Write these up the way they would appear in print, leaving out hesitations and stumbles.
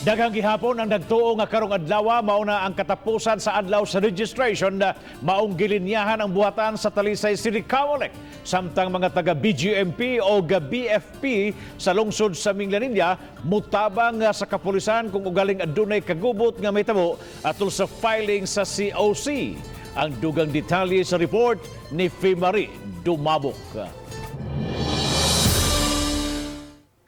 Daghang gihapon ang nagtuo nga karong adlaw mao na ang katapusan sa adlaw sa registration na maong gilinyahan ang buhatan sa Talisay City Comelec. Samtang mga taga BGMP o BFP sa lungsod sa Minglanilla mutabang sa kapulisan kung ugaling adunay kagubot nga mahitabo atol sa filing sa COC. Ang dugang detalye sa report ni Fimari Dumabok.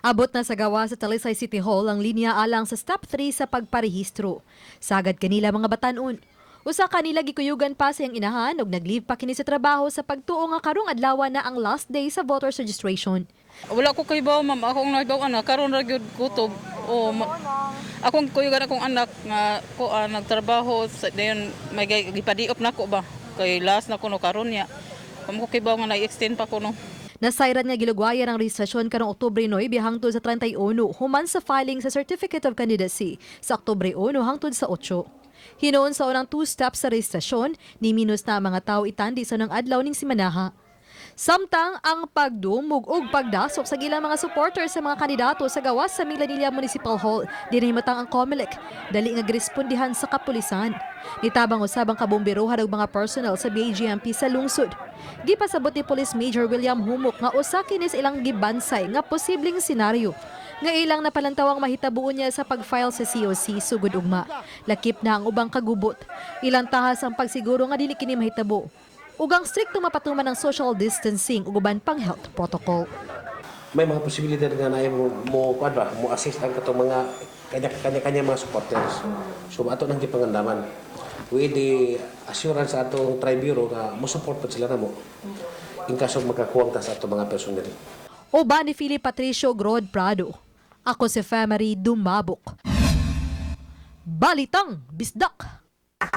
Abot na sa gawa sa Talisay City Hall ang linya alang sa step 3 sa pagparehistro. Sagad kanila mga batanon. Usa kanila gikuyugan pa sa iyang inahan ug nag-leave pa kini sa trabaho sa pagtuo nga karong adlaw na ang last day sa voters registration. Wala ko kahibaw, ma'am. Akong nahibaw ana karon ra gyud kutob. O akong kuyugan akong anak nga ko nagtrabaho sa dayon may gipadiop nako ba kay last na kuno karon niya. Amo ko kibaw nga na-extend pa kuno. Nasayran nga gilugwayan ang rehistrasyon karong Oktubre 9 hangtod sa 31 human sa filing sa Certificate of Candidacy sa Oktubre 1 hangtod sa 8. Hinuon sa unang two steps sa rehistrasyon, ni minus na ang mga tao itandi sa unang adlaw ning simanaha. Samtang ang pagdumog ug pagdasok sa ilang mga supporters sa mga kandidato sa gawas sa Minglanilla Municipal Hall, dinahimutang ang COMELEC, dali nga girespondihan sa kapulisan. Nitabang usab ang kabomberohan ug mga personnel sa BAGMP sa lungsod. Gipasabot ni Police Major William Humok nga usa kini sa ilang gibansay nga posibleng senaryo nga ilang napalantawang mahitabuon niya sa pag-file sa COC sugod ugma. Lakip na ang ubang kagubot. Ilang tahas ang pagsiguro nga dili kini mahitabo ug ang strikto mapatuman ng social distancing ug uban pang health protocol. May mga posibilidad nga na mo mo kuan ba mo assist ang katong mga kanya kanya kanya mga supporters. So ato nang gipangandaman with the assurance sa atong Tri Bureau nga mo support pa sila namo in kaso magkakuwang ta sa atong mga personnel. Uban ni Philip Patricio Grod Prado. Ako si Femery Dumabok. Balitang Bisdak!